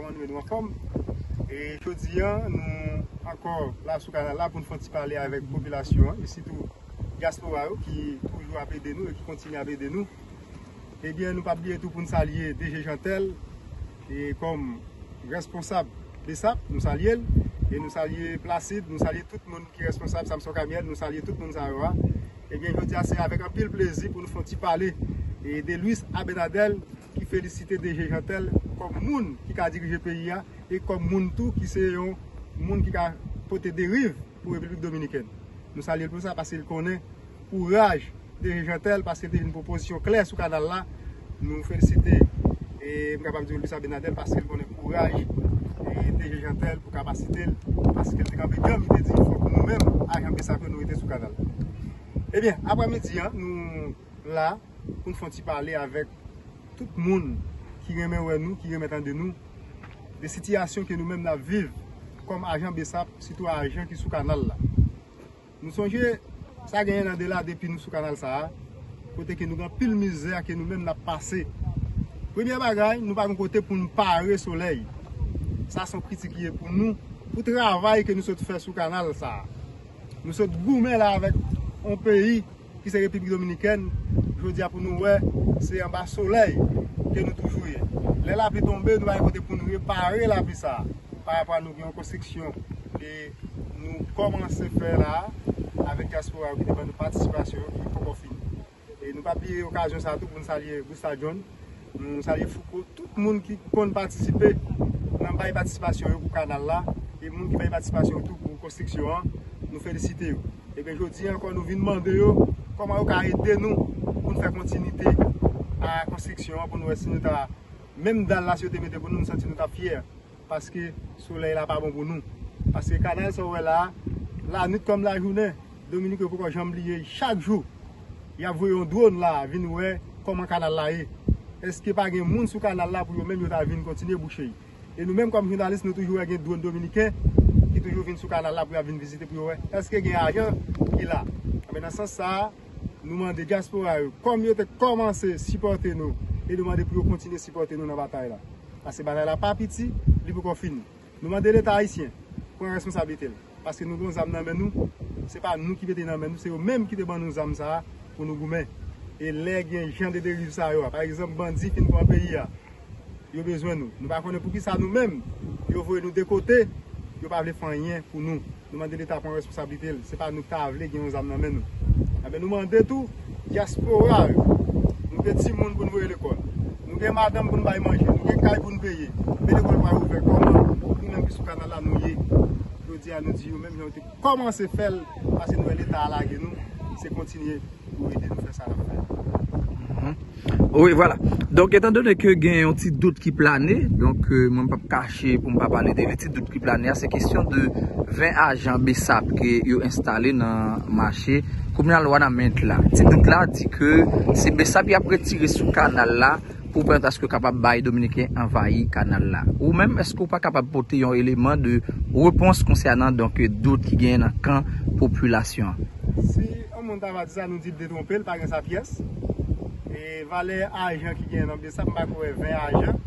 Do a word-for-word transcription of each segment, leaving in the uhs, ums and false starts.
Nou, nou anfòm. E jodi a, nou ankò la sou kanal la pou n fè yon ti pale avèk popilasyon an, e sitou dyaspora yo ki toujou ap ede nou e ki kontinye ap ede nou. Ebyen, nou p ap bliye tou pou n salye D G Jeantel, e kòm responsab BSAP, nou salye l, e nou salye Placide, nou salye tout moun ki responsab, Samson Kamièl, nou salye tout moun sa yo a. Ebyen, jodi a, se avèk anpil plezi pou nou fè yon ti pale, e de Luis Abinader, ki felisite D G Jeantel kòm moun ki ka dirije peyi a, e kòm moun tou ki se yon moun ki ka pote deriv pou Repiblik Dominikèn. Nou salye l pou sa, paske l konnen kouraj D G Jeantel, paske l te vin pou pozisyon klè sou kanal la. Nou felisite, e m kapab di Luis Abinader, paske l konnen kouraj, e D G Jeantel, pou kapasite l, paske l te kanpe djanm, li te di fòk nou menm, ajan BSAP yo, nou rete sou kanal la. Ebyen, aprèmidi an, nou la pou n fè yon ti pale avèk tout moun ki renmen wè nou, ki renmen tande nou, de sitiyasyon ke nou menm n ap viv kòm ajan BSAP, sitou ajan ki sou kanal la. Nou sonje, sa gen yon an de la depi nou sou kanal sa a, kote ke nou gen anpil mizè ke nou menm n ap pase. Premye bagay, nou pa gen kote pou n pare solèy. Sa se yon kritik li ye pou nou, pou travay ke nou sot fè sou kanal sa a. Nou sot goumen la avèk yon peyi ki se Repiblik Dominikèn, jodi a pou nou wè, se anba solèy ke nou toujou ye. Lè lapli tonbe, nou pa gen kote pou nou repare lapli sa a. Pa rapò a nou gen yon konstriksyon ke nou kòmanse fè la a, avèk dyaspora yo ki te ban nou patisipasyon yo ki poko fini. E nou pa bliye okazyon sa a tou pou n salye Gusta John, nou salye Fouco, tout moun ki konn patisipe nan bay patisipasyon yo pou kanal la, e moun ki bay patisipasyon yo tou pou konstriksyon an, nou felisite yo. Ebyen, jodi a ankò, nou vin mande yo kòman yo ka ede nou pou n fè kontinite a konstriksyon an, pou nou wè si nou ta, menm dal la, si yo te mete pou nou, nou santi nou t ap fyè, paske solèy la pa bon pou nou. Paske kanal sa w wè la a, lanwit kòm lajounen, Dominiken yo poko janm bliye, chak jou, y ap voye yon dwòn la a vin wè kòman kanal la ye. Èske pa gen moun sou kanal la pou yo menm yo ta vin kontinye bouche l? E nou menm kòm jounalis, nou toujou wè gen dwòn dominiken ki toujou vin sou kanal la pou y ap vin vizite pou yo wè. Èske gen ajan ki la? Anben, nan sans sa a, nou mande dyaspora yo, kòm yo te kòmanse sipòte nou, e nou mande pou yo kontinye sipòte nou nan batay la. Paske batay la pa piti, li poko fini. Nou mande Leta ayisyen pran responsablite l. Paske nou gen zam nan men nou, se pa nou ki mete nan men nou, se yo menm ki te ban nou zam sa a pou nou goumen. E lè gen jan de deriv sa yo a, pa egzanp, bandi fin pran peyi a, yo bezwen nou. Nou pa konnen poukisa nou menm, yo voye nou de kote, yo pa vle fè anyen pou nou. Nou mande Leta pran responsablite l, se pa nou ki ta vle gen yon zam nan men nou. Anben, nou mande tou, dyaspora yo, nou gen timoun pou n voye lekòl, nou gen madanm pou n bay manje, nou gen kay pou n peye, men lekòl pa ouvè, kòman nou menm ki sou kanal la nou ye? Jodi a, nou di yo menm jan yo te kòmanse fè l, paske nou wè Leta a lage nou, se kontinye pou ede nou fè sa n ap fè. Mhm. Wi, vwala. Donk, etan done ke gen yon ti dout ki plane, donk, euh, mwen m p ap kache pou m pa pale de li, ti dout ki plane a, se kesyon de ven ajan BSAP ke yo enstale nan mache. Kounye a, l Wanament la. Ti dout la di ke se BSAP y ap retire sou kanal la pou pèmèt aske yo kapab bay Dominiken anvayi kanal la. Ou menm, èske w pa kapab pote yon eleman de repons konsènan, donk, dout ki genyen nan kan popilasyon an? Si yon moun ta va di sa, nou di l detwonpe l, pa gen sa pyès. E valè ajan ki genyen nan BSAP, m pa kwè ven ajan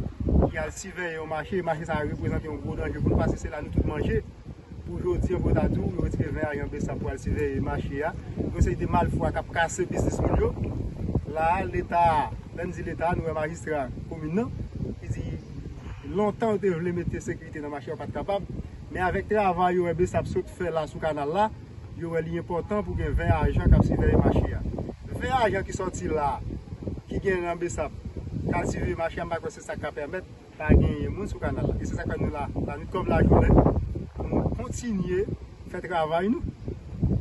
ki al siveye yon mache, e mache sa a reprezante yon gwo danje pou nou, paske se la nou tout manje. Pou jodi an, pou yo ta di w, yo retire ven ajan BSAP pou al siveye mache a. Yon seri de malfwa k ap kase biznis moun yo. La a, Leta a, lè n di Leta a, nou wè majistra komin nan, ki di lontan yo te vle mete sekirite nan mache a, yo pa t kapab. Men avèk travay yo wè BSAP sot fè la sou kanal la, yo wè li enpòtan pou gen ven ajan k ap siveye mache a. Ven ajan ki sòti la, ki gen nan BSAP, k al siveye mache a, m pa kwè se sa k ka pèmèt pa genyen moun sou kanal la. E se sa k fè nou la, lanwit kòm lajounen, pou nou kontinye fè travay nou.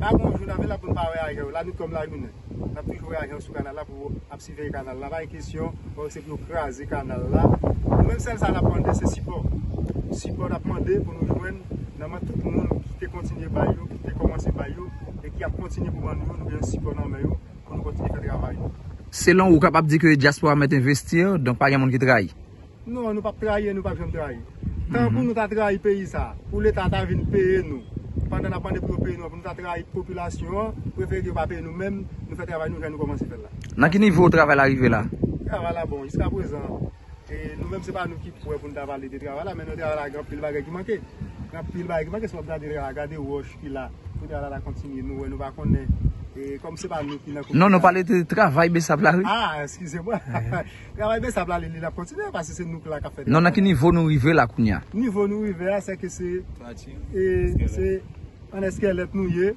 Pa gen yon jou n ap vin la pou n pa wè ajan yo, lanwit kòm lajounen. N ap toujou wè ajan yo sou kanal la pou ap siveye kanal la. Pa gen kesyon, bon, se pou yo kraze kanal la. Nou menm, sèl sa n ap mande, se sipò. Sipò n ap mande pou nou jwenn nan men tout moun ki te kontinye bay yo, ki te kòmanse bay yo, e ki ap kontinye pou ban nou yo, nou gen sipò nan men yo, pou nou kontinye fè travay nou. Selon ou, ou kapab di ke dyaspora mèt envesti, donk pa gen moun ki trayi? Non, nou p ap trayi e nou p ap janm trayi. Tan pou nou ta trayi peyi sa, pou Leta ta vin peye nou, pandan n ap mande pou yo peye nou, pou nou ta trayi popilasyon an, prefere ke yo pa peye nou menm, nou fè travay nou jan nou kòmanse fè l la. Nan ki nivo travay la rive la? Travay la bon, jiskaprezan, E nou menm, se pa nou ki prè pou n ta pale de travay la, men nan travay la, gen anpil bagay ki manke. Gen anpil bagay ki manke, si w ap gade travay la, gade wòch ki la, pou travay la ta kontinye, nou wè, nou pa konnen. E kòm se pa nou ki nan... Non, nou pale de travay besap la, wi. Ah, eskize mwen. Travay besap la, li, li ap kontinye, paske se nou ki la k ap fè travay la. Non, nan ki nivo nou rive la kounye a? Nivo nou rive a, se ke se, e, se an eskèlèt nou ye.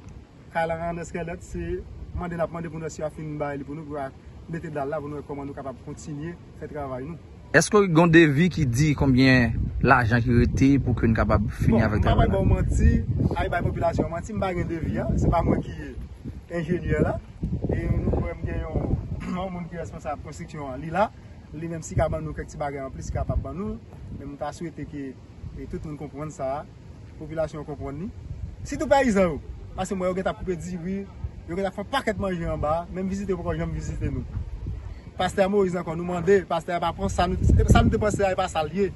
Kay la an eskèlèt, se mande n ap mande pou nou, si y a fin bay li pou nou, pou y a mete dal la, pou nou wè kòman nou kapab kontinye fè travay nou. Èske gen yon devi ki di konbyen lajan ki rete pou ke n kapab fini avèk travay la? Bon, m pa pral ba w manti, al bay popilasyon an manti, m pa gen devi a, se pa mwen ki enjenyè la. E nou kwè m gen yon, yon moun ki responsab konstriksyon an, li la. Li menm, si ka ban nou kèk ti bagay anplis, li kapab ban nou. Men m ta swete ke, e, tout moun konprann sa, popilasyon an konprann li. Sitou peyizan yo. Paske m wè yo gentan ap koupe diri, yo gentan ap fè yon pakèt manje anba, menm vizitè yo poko janm vizite nou. Pastè Moïse ankò, nou mande, pastè a pa pran sa nou, sa nou te panse a, e pa sa l ye.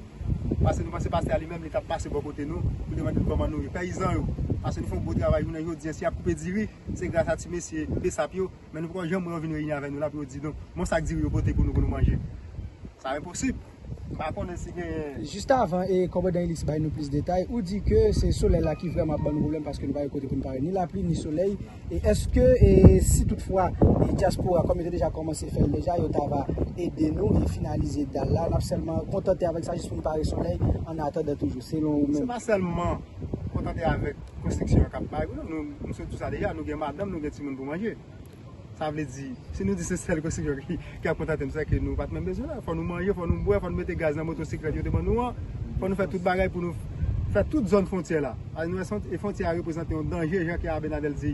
Paske nou panse pastè a li menm, li t ap pase bò kote nou, pou l te mande nou kòman nou ye. Peyizan yo, paske nou fè yon gwo travay jounen jodi a, si y ap koupe diri, se gras a ti mesye besap yo, men nou poko janm wè yo vin reyini avè nou la pou yo di nou, bon, sa k diri yo pote pou nou, pou nou manje. Sa enposib. M pa konnen si genyen. Jis avan, e, kòmandan Elis bay nou plis detay, ou di ke se solèy la ki vrèman ap ban nou pwoblèm paske nou pa gen kote pou nou pare ni lapli, ni solèy. E èske, e, si toutfwa, e, dyaspora, kòm yo te deja kòmanse fè l deja, yo ta va ede nou e finalize dal la, n ap sèlman kontante avèk sa jis pou nou pare solèy, an atandan toujou, selon ou menm? Se pa sèlman kontante avèk konstriksyon an k ap bay pou nou. Nou, nou sot di sa deja, nou gen madanm, nou gen timoun pou manje. Sa vle di, si nou di se sèl konstriksyon ki, ki ap kontante nou, se ke nou pa t menm bezwen la. Fò nou manje, fò nou bwè, fò nou mete gaz nan motosiklèt yo te ban nou an. Fò nou fè tout bagay pou nou fè tout zòn fwontyè la. Paske nou wè fwontyè a reprezante yon danje, jan ke Abinader di,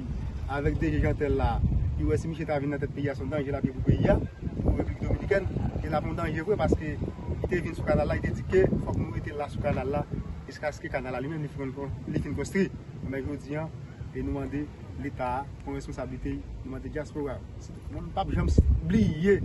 avèk D G Jeantel la. Li wè si misye ta vin nan tèt peyi a, se yon danje l ap ye pou peyi a, pou Repiblik Dominikèn. E l ap yon danje vre, paske li te vin sou kanal la, li te di ke fòk nou rete la sou kanal la, jiskaske kanal la li menm li fin, li fin konstwi. Men jodi a, e nou mande Leta a pran responsablite l, nou mande dyaspora yo. Nou p ap janm bliye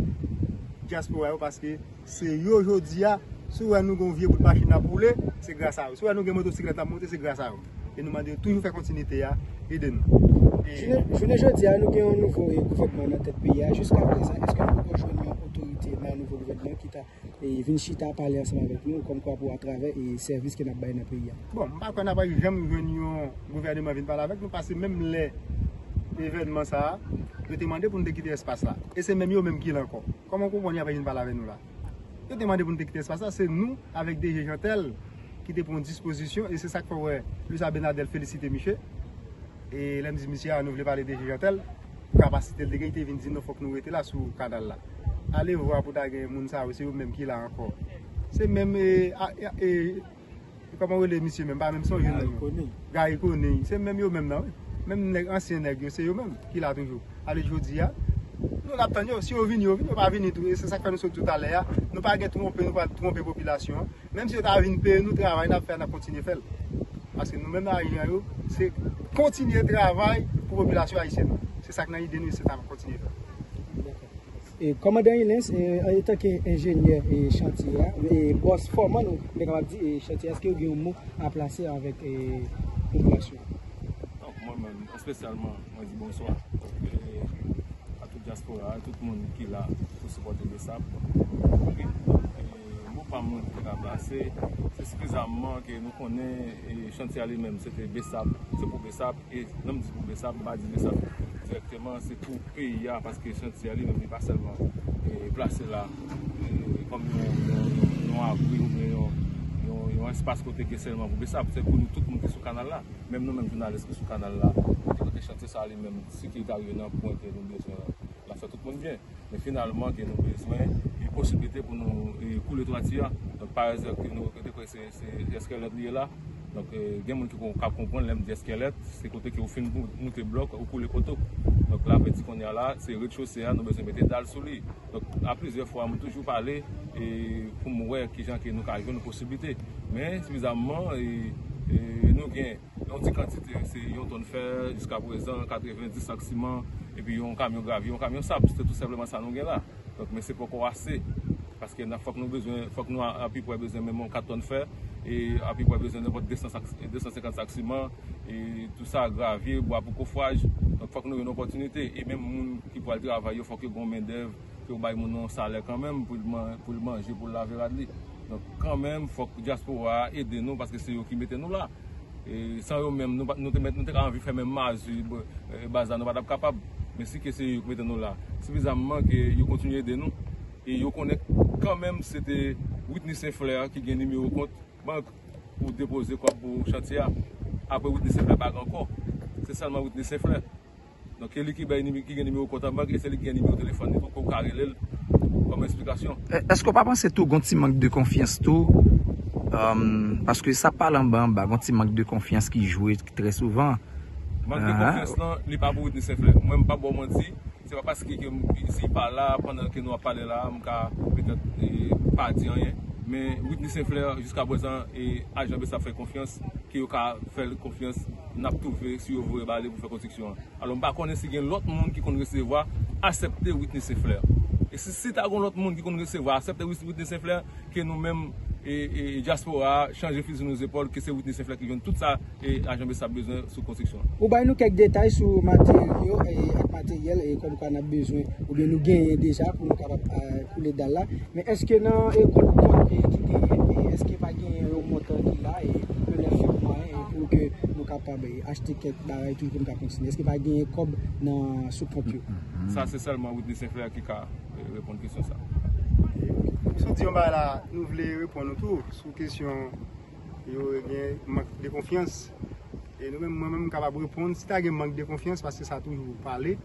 dyaspora yo, paske se yo jodi a, si w wè nou gen yon vye bout machin n ap woule, se gras a yo. Si w wè nou gen motosiklèt n ap monte, se gras a yo. E nou mande yo toujou fè kontinite a, ede nou. E jounen, jounen jodi a, nou gen yon nouvo, e, gouvènman nan tèt peyi a. Jiska prezan, èske nou poko jwenn yon otorite nan nouvo gouvènman ki ta e, vin chita pale ansanm avèk nou, kòmkwa pou atravè, e, sèvis ke n ap bay nan peyi a? Bon, m pa kwè n ap janm jwenn yon gouvèneman vin pale avèk nou, paske menm lè evènman sa a, yo te mande pou n te kite espas la. E se menm yo menm ki la ankò. Kòman w konprann y ap vin pale avèk nou la? Yo te mande pou n te kite espas la, se nou, avèk D G Jeantel, ki te pran dispozisyon, e se sa k fè w wè Luis Abinader felisite misye. E lè m di misye a, nou vle pale de Jeantel, pou kapasite l te gen, li te vin di non, fòk nou rete la sou kanal la. Alevwa pou ta gen moun sa yo, se yo menm ki la ankò. Se menm, e, a, e, e, kòman w rele misye menm, m pa menm sonje non yo. Gary Conille. Gary Conille, se menm yo menm nan, wi. Menm nèg, ansyen nèg yo, se yo menm ki la toujou. Ale jodi a, nou n ap tann yo. Si yo vini, yo vini, yo pa vini tou. E se sa k fè nou sot di w talè a. Nou pa gen twonpe, nou pa twonpe popilasyon an. Menm si yo ta vin peye nou, travay n ap fè a, n ap kontinye fè l. Paske nou menm nan Ayisyen yo, se kontinye travay pou popilasyon ayisyèn nan. Se sa k nan ide nou, e se sa n ap kontinye fè. E, kòmandan Ilens, e, antanke enjenyè, e, chantye a, e, bòs fòman nou, nou kapab di, e, chantye a, èske w gen yon mo a plase avèk, e, popilasyon an? Donk, mwen menm, espesyalman, mwen di bonswa. E, a tout dyaspora a, tout moun ki la pou sipòte BSAP. Wi. E, mo pa m mwen te ka plase, se sifizamman ke nou konnen, e, chantye a li menm, se te BSAP, se pou BSAP, e lè m di pou BSAP, m pa di BSAP dirèkteman, se pou peyi a, paske chantye a li menm, li pa sèlman, e, plase la, e, kòm yon, yon, yon, yon abri oubyen yon, yon, yon espas kote ke sèlman pou BSAP, se pou nou tout moun ki sou kanal la. Menm nou menm jounalis ki sou kanal la, kote, kote chantye sa li menm, si ke li ta rive nan pwen ke nou bezwen an, l ap fè tout moun byen. Men finalman ke nou bezwen, e posiblite pou nou, e, koule twati a. Donk, pa rezèv ke nou regrete ke se, se eskèlèt li ye la. Donk, e, gen moun ki kon, k ap konprann lè m di eskèlèt, se kote ke ou fin mou-, moute blòk, ou koule poto. Donk, la vle di kounye a la, se redchose a, nou bezwen mete dal sou li. Donk, a plizyè fwa, m toujou pale, e, pou m wè kijan ke nou ka jwenn posiblite. Men, sifizamman, e, e, nou gen yon ti kantite, se yon tòn fè, jiska prezan, katrevenndis sak siman, epi yon kamyon gravye, yon kamyon sab. Se tou senpleman sa nou gen la. Donk, men se poko ase. Paske n a, fòk nou bezwen, fòk nou a, apiprè bezwen menm yon kat tòn fè, e apiprè bezwen nenpòt de san sak, de san senkant sak siman, e tou sa, gravye, bwa pou kofraj. Donk, fòk nou gen yon opòtinite. E menm moun ki pral travay yo, fòk yo gen yon mendèv, Yo bay moun nan yon salè kanmenm pou l man-, pou l manje, pou l lave rad li. Donk, kanmenm, fòk dyaspora a ede nou, paske se yo ki mete nou la. E san yo menm, nou pa, nou te mèt, nou te ka anvi fèmen mazib, e, baz la, nou pa t ap kapab. Men si ke se yo ki mete nou la, sifizamman ke yo kontinye ede nou. E yo konnen kanmenm se te Whitney Saint Fleur ki gen nimewo kont bank pou depoze kòb pou chantye a. Apre Whitney Saint Fleur pa gen ankò. Se sèlman Whitney Saint Fleur. Donk, se li ki bay nime-, ki gen nimewo kont an bank e se li ki gen nimewo telefòn li tou pou w ka rele l kòm eksplikasyon. E, èske w pa panse tou gon ti mank de konfyans tou? Èm, paske sa pale anba anba, gon ti mank de konfyans ki jwe trè souvan. Mank de konfyans lan, li pa pou Whitney Saint Fleur. Mwen, m p ap ba w manti, se pa paske ke m, si l pa la, pandan ke nou ap pale la, m ka petèt, e, pa di anyen. Men Whitney Saint Fleur, jiska prezan, e, ajan BSAP fè konfyans, ke yo ka fè l konfyans, n ap twouve si yo voye ba li pou fè konstriksyon an. Alò, m pa konnen si gen lòt moun ki konn resevwa, aksepte Whitney Saint Fleur. E si, si ta gon lòt moun ki konn resevwa, aksepte Whit-, Whitney Saint Fleur, ke nou menm, e, e, dyaspora a, chanje fizi nou zepòl, ke se Whitney Saint Fleur ki jwenn tout sa, e, ajan BSAP bezwen sou konstriksyon an. Ou bay nou kèk detay sou materyo, e, ak materyèl, e, kòmkwa n ap bezwen, oubyen nou genyen deja pou nou kapab, e, koule dal la. Men èske nan, e, kòd, kòd, e, ki genyen, e, èske pa genyen yon montan ki la, e, yon nèf mwayen, e, pou ke nou kapab, e, achte kèk bagay toujou pou nou ka kontinye? Èske pa genyen kòb nan, sou kont yo? Sa se sèlman Whitney Saint Fleur ki ka, e, reponn kesyon sa. Sou di yon bagay la, nou vle reponn nou tou sou kesyon yo gen mank de konfyans. E nou menm, mwen menm, m kapab reponn, si ta gen mank de konfyans, paske sa toujou pale.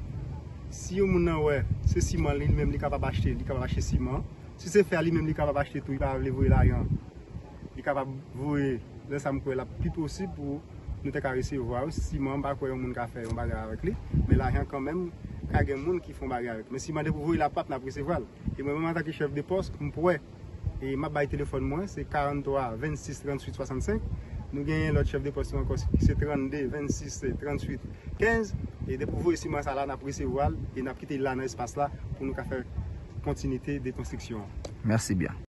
Si yon moun nan wè, se siman li, li menm li kapab achte, li kapab achte siman. Si se fè a li menm li kapab achte tou, li pa vle voye lajan, li kapab voye lè sa m kwè l ap pi posib pou nou te ka resevwa yo. Siman, m pa kwè yon moun ka fè yon bagay avèk li, men lajan kanmenm, ka gen moun ki fè yon bagay avèk. Men siman depi w voye l ap pap, n ap resevwa l. E mwen menm antanke chèf de pòs, m p wè, e m ap bay telefòn mwen, se karant twa, vennsis, tranntuit, swasannsenk. Nou genyen lòt chèf de pòs yo ankò, se trannde, vennsis, tranntuit, kenz. E depi w voye siman sa la, n ap resevwa l e n ap kite l la nan espas la pou nou ka fè kontinite de konstriksyon an. Mèsi byen.